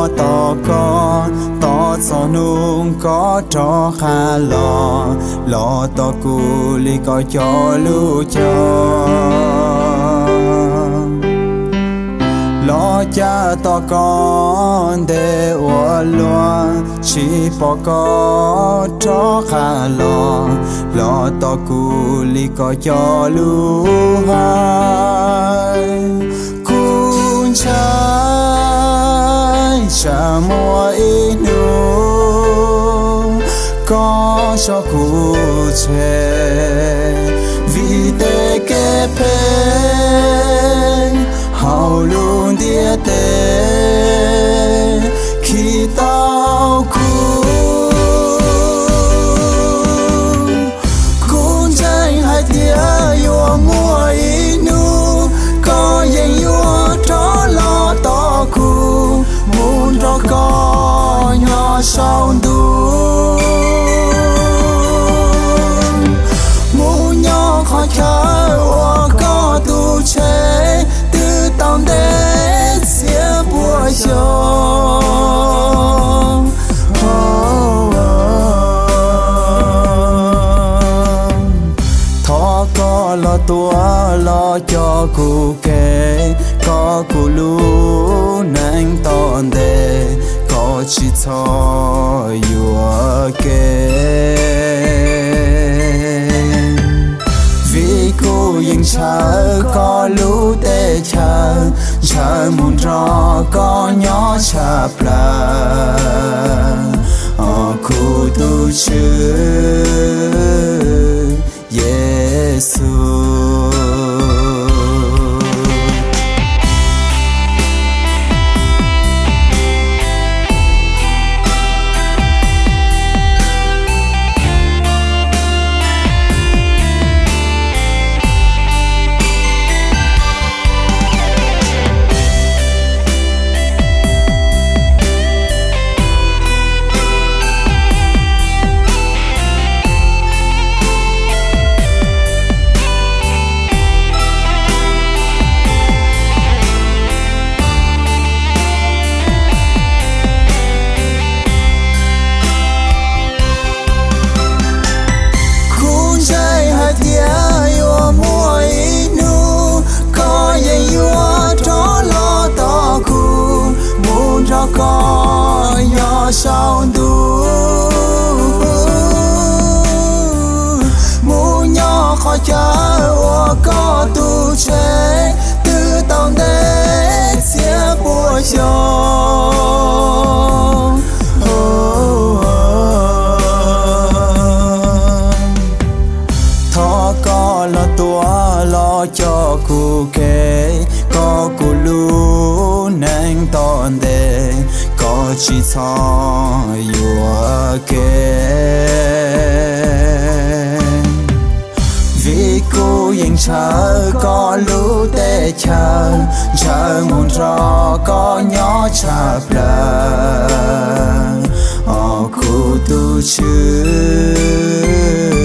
Tos koj, tos txog hnub koj rov qab los, los tos kuv li koj cov lus cog. Los cas tos koj ntev ua luaj, tsis pom koj rov qab los, los tos kuv li koj cov lus hais. Kuv ntshai tsam muaj ib hnub koj tso kuv tseg, vim tej kev phem hauv lub ntiaj teb khi tau kuv. Kuv ntseeg hais tias yuav muaj ib hnub koj yeej yuav rov los tos kuv mus nrog koj nyob saum ntuj, mus nyob qhov chaw uas koj tus tseg twb tau ntev txhiab pua xyoo. Thov koj los tuav los coj kuv kev, koj kuv lub neej tom ntej, koj tsis txhob yuam kev. Vim kuv yeej ntshaw koj lub teb chaws, ntshaw mus nrog koj nyob tshaj plaws, o kuv tus Tswv Yexus. Kuv ntseeg hais tias yuav muaj ib hnub koj yeej yuav rov los tos kuv mus nrog koj nyob saum ntuj, mus nyob qhov chaw uas koj tus tseg twb tau ntev txhiab pua xyoo. Thov koj los tuav los coj kuv kev, koj kuv lub neej tom ntej, koj tsis txhob yuam kev. Vim kuv yeej ntshaw koj lub teb chaws, ntshaw mus nrog koj nyob tshaj plaws, o kuv tus Tswv.